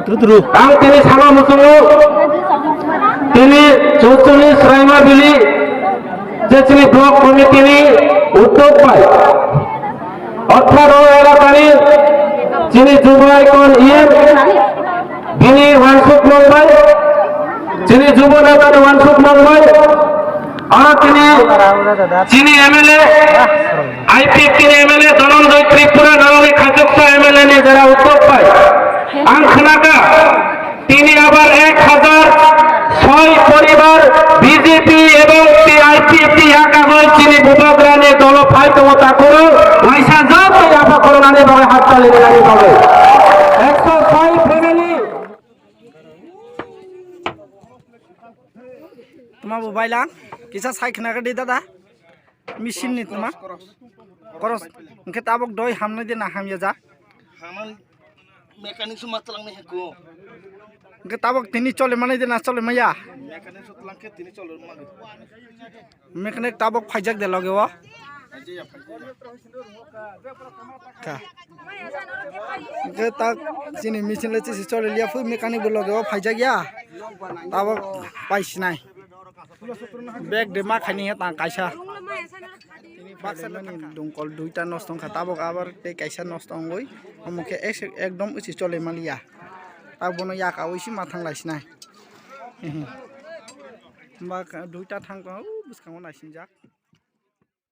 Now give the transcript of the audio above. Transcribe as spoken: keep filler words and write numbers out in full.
Ang tini sama muchungo, tini chutchuni Sraima Valley je chini block committee ni uddog bai atharo elakani chini Juba Icon E M bini wansuk mangbai, chini Juba Neta ni wansuk mangbai, aro tini chini M L A, I P F T ni M L A Dhananjay Tripura, norokni khachuksa M L A ni jera uddog bai ang khnaka, tini abar ek hazar soi poribar B J P ebong T I P T yakagoi chini bubagrani dolo phai tongo takhoro waisa jatoi yapha khoroknani bagwi hattali rinani bagwi ekso soi family. Tuma bo bailang kisa sai khna di dada. Machine ni tuma. Koros. Hwnkhe tabok doi hamnai de na hamya ja. Haman mechanic suma tlang ni heko. Hwnkhe tabok tini chole manai de na chole maya. Mechanic su tlang khe tini chole magi. Mechanic tabok phaijak de loge o. Ka. Hwnkhe tak chini machine le chisi chole liya phui mechanic bo loge o phaijak ya. Tabok pai sinai. Bag de ma khaini he tang kaisa. Baksa mani dongkol duita nosto wngkha, tabok abar tei kaisa nosto wngwi omo khe ek-, ekdom usi chole maliya. Abono yakaui si ma thang lai sinai. Bak duita thang tong u bwskango naisinjak.